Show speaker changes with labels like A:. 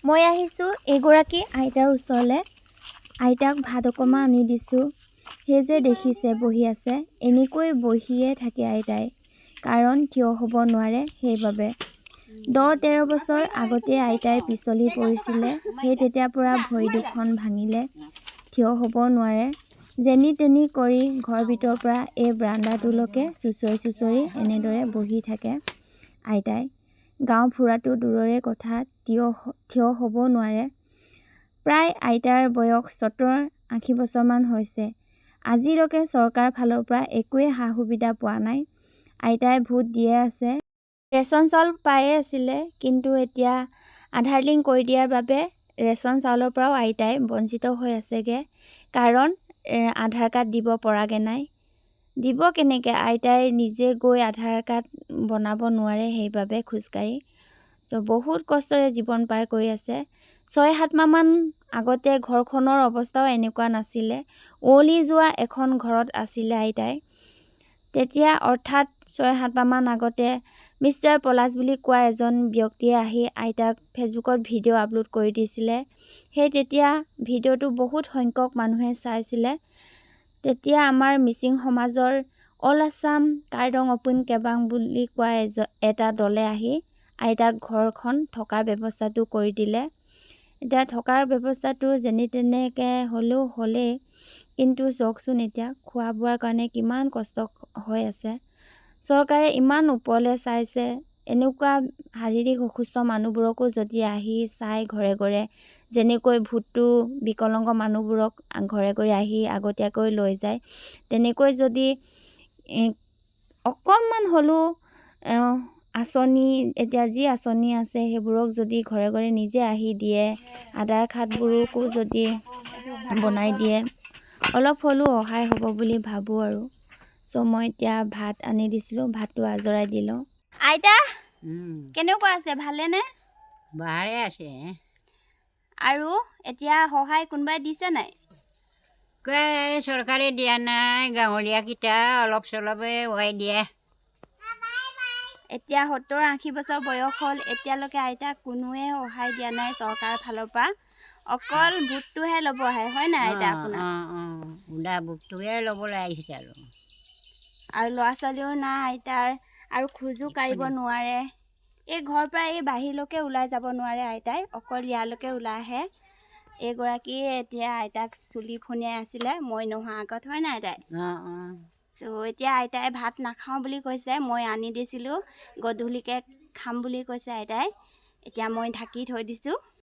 A: মই আহিছোঁ এইগৰাকী আইতাৰ ওচৰলৈ। আইতাক ভাত অকণমান আনি দিছোঁ। সেই যে দেখিছে বহি আছে, এনেকৈ বহিয়ে থাকে আইতাই, কাৰণ থিয় হ'ব নোৱাৰে সেইবাবে। 10-13 বছৰ আগতে আইতাই পিছলি পৰিছিলে। সেই তেতিয়াৰ পৰা ভৰি দুখন ভাঙিলে, থিয় হ'ব নোৱাৰে। যেনি তেনি কৰি ঘৰ ভিতৰৰ পৰা এই বাৰাণ্ডাটোলৈকে চুঁচৰি চুঁচৰি এনেদৰে বহি থাকে আইতাই। গাঁও ফুৰাটো দূৰৰে কথা, থিয় থিয় হ'ব নোৱাৰে। প্ৰায় আইতাৰ বয়স 70-80 বছৰমান হৈছে। আজিলৈকে চৰকাৰৰ ফালৰ পৰা একোৱেই সা সুবিধা পোৱা নাই। আইতাই ভোট দিয়ে আছে, ৰেচন চাউল পায়ে আছিলে, কিন্তু এতিয়া আধাৰ লিংক কৰি দিয়াৰ বাবে ৰেচন চাউলৰ পৰাও আইতাই বঞ্চিত হৈ আছেগৈ, কাৰণ আধাৰ কাৰ্ড দিব পৰাগৈ নাই। দিব কেনেকৈ? আইতাই নিজে গৈ আধাৰ কাৰ্ড বনাব নোৱাৰে, সেইবাবে খোজকাঢ়ি চ' বহুত কষ্টৰে জীৱন পাৰ কৰি আছে। 6-7 মাহমান আগতে ঘৰখনৰ অৱস্থাও এনেকুৱা নাছিলে। উৱলি যোৱা এখন ঘৰত আছিলে আইতাই তেতিয়া, অৰ্থাৎ 6-7 মাহমান আগতে মিষ্টাৰ পলাশ বুলি কোৱা এজন ব্যক্তিয়ে আহি আইতাক ফেচবুকত ভিডিঅ' আপলোড কৰি দিছিলে। সেই তেতিয়া ভিডিঅ'টো বহুত সংখ্যক মানুহে চাইছিলে। তেতিয়া আমাৰ মিচিং সমাজৰ অল আছাম কাৰ্দং অপুন কেবাং বুলি কোৱা এটা দলে আহি আইতাক ঘৰখন থকাৰ ব্যৱস্থাটো কৰি দিলে। এতিয়া থকাৰ ব্যৱস্থাটো যেনে তেনেকৈ হ'লেও হ'লেই, কিন্তু চাওকচোন এতিয়া খোৱা বোৱাৰ কাৰণে কিমান কষ্ট হৈ আছে। চৰকাৰে ইমান ওপৰলৈ চাইছে, এনেকুৱা শাৰীৰিক অসুস্থ মানুহবোৰকো যদি আহি চাই ঘৰে ঘৰে, যেনেকৈ ভোটটো বিকলাংগ মানুহবোৰক ঘৰে ঘৰে আহি আগতীয়াকৈ লৈ যায়, তেনেকৈ যদি অকণমান হ'লেও আঁচনি, এতিয়া যি আঁচনি আছে সেইবোৰক যদি ঘৰে ঘৰে নিজে আহি দিয়ে, আধাৰ কাৰ্ডবোৰকো যদি বনাই দিয়ে, অলপ হ'লেও সহায় হ'ব বুলি ভাবোঁ। আৰু চ' মই এতিয়া ভাত আনি দিছিলোঁ, ভাতটো আজৰাই দিলোঁ। আইতা, কেনেকুৱা আছে, ভালেনে?
B: ভালে আছে।
A: আৰু এতিয়া সহায় কোনোবাই দিছে নাই?
B: চৰকাৰে দিয়া নাই, গাঁৱলীয়াকেইটা অলপ চলপে উৱাই দিয়ে।
A: এতিয়া 70-80 বছৰ বয়স হ'ল, এতিয়ালৈকে আইতাক কোনোৱে সহায় দিয়া নাই চৰকাৰৰ ফালৰ পৰা। অকল ভোটটোহে ল'ব আহে, হয় নাই আইতা আপোনাৰ?
B: অঁ, উদা ভোটটোহে ল'বলৈ আহিছে আৰু।
A: আৰু ল'ৰা ছোৱালীও নাই আইতাৰ, আৰু খোজো কাঢ়িব নোৱাৰে। এই ঘৰৰ পৰা এই বাহিৰলৈকে ওলাই যাব নোৱাৰে আইতাই, অকল ইয়ালৈকে ওলাই আহে। এইগৰাকীয়ে এতিয়া আইতাক চুলি ফণিয়াই আছিলে মই নোহোৱা আগত, হয় নাই আইতাই?
B: অঁ।
A: চ' এতিয়া আইতাই ভাত নাখাওঁ বুলি কৈছে। মই আনি দিছিলোঁ, গধূলিকৈ খাম বুলি কৈছে আইতাই। এতিয়া মই ঢাকি থৈ দিছোঁ।